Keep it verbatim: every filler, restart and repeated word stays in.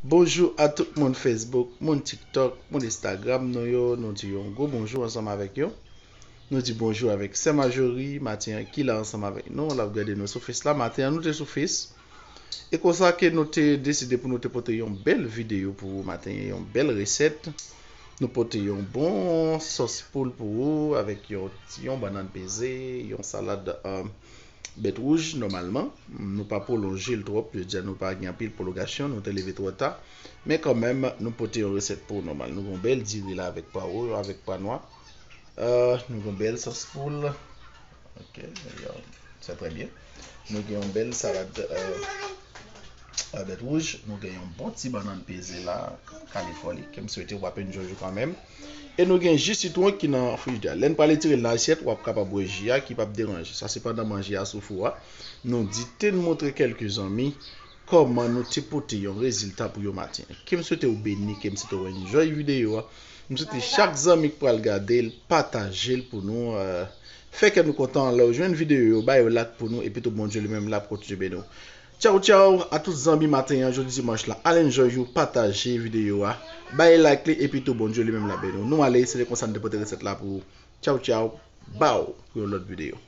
Bonjou a tout moun Facebook, moun TikTok, moun Instagram nou yo, nou di yon gwo bonjou ansanm avèk yo. Nou di bonjou avèk Sè Majori, maten an ki la ansanm avèk nou, l ap gade nou sou Face la. Maten an nou te sou Face. E konsa ke nou te deside pou nou te pote yon bèl videyo pou ou maten, yon bèl resèt. Nou pote yon bon sòs poul pou ou avèk yon, yon bannann peze, yon salad, euh, bèt wouj nòmalman. Nou pa pwolonje l twòp, jodi a nou pa gen anpil pwolongasyon, nou te leve twò ta. Men kanmenm, nou pote yon resèt pou ou nòmal. Nou gen yon bèl diri la avèk pwa wo, avèk pwa nwa. Euh, nou gen yon bèl sòs poul. Ok, se trè byen. Nou gen yon bèl salad, euh, euh, bèt wouj. Nou gen yon bon ti bannann peze la, kalifòli, ke m swete w ap enjoy ou kanmenm. E nou gen ji sitwon ki nan frijidè a. Lè n pral etire l nan asyèt, w ap kapab wè ji a ki p ap deranje. Sa se pandan manje a sou fou a. Nou di te n montre kèlke zanmi kòman nou te pote yon rezilta pou yo maten. Ke m swete w beni, ke m swete w enjoy videyo a. M swete chak zanmi k pral gade l, pataje l pou nou, euh, fè kè nou kontan. Lè w jwenn videyo yo, ba yo like pou nou, epi tou Bondye li menm l ap kontinye beni w. Tchaw, tchaw a tout zanmi maten an, jodi dimanch la. Al enjoy ou, pataje videyo a, bay like li, epi tou Bondye li menm l ap beni w. Nou ale, se te konsa n te pote resèt la pou ou. Tchaw, tchaw, baw pou yon lòt videyo.